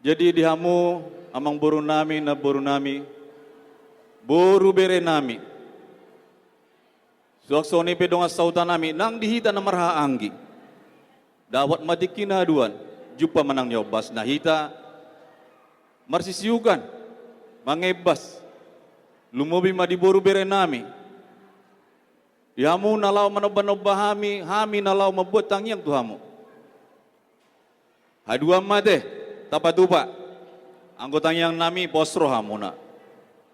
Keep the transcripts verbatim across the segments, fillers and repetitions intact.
Jadi di hamu amangboru nami, namboru nami, boru bere nami, suang songon i pe dongan sahuta nami nang di hita na marhahaanggi, dapot ma tingki na haduan, jumpa ma nang niombas na hita marsisiukan, mangebbas, lumobi ma di boru bere nami. Di hamu na laho manombanomba hami, hami na laho mambuat tangiang tu hamu. Haduan ma ate, tapatupa. Anggo tangiang nami pos rohamuna.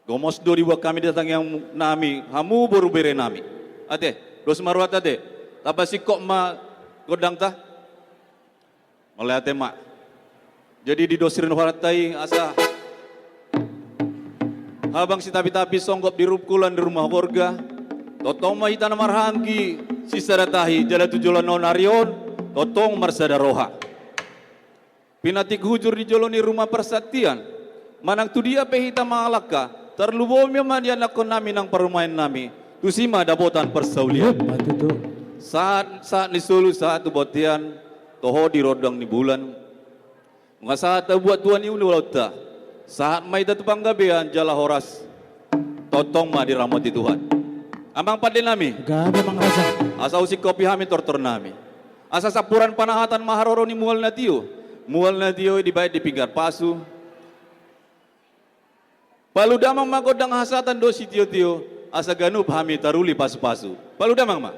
Gomos do dibuat hami di tangiang nami, hamu boru bere nami. Ate, dos ma rohanta ate. Tapasingkop ma gondangta. Mauliate ma. Jadi didos rohanta i asa habang sitapitapi songgop di rungkul di ruma horga. Tongtong ma hita na marhahaanggi sisada tahi jala tu joloan on ari on tongtong marsada roha. Pinantik hujur di jolo ni ruma parsantian, manang tu dia pe hita mangalangka, tarlumobi ma di anakkon nami nang parumaen nami, tusi ma dapotan parsaulian. Ima tutu. Sahat, sahat ni solu, sahat tu bontean, toho di rondang ni bulan. Nunga sahat tabuat tua ni ulaonta, sahat ma hita tu panggabean jala horas. Tongtong ma diramoti Tuhan. Amang pande nami. Gabe amang rasa. Asa husingkopi hami tortor nami. Asa sampuran panahatan ma haroro ni mual na tio. Mual na tio i dibaen di pinggan pasu. Palu damang ma gondang hasahatan dohot sitiotio, asa ganup hami taruli pasupasu. Palu damang ma.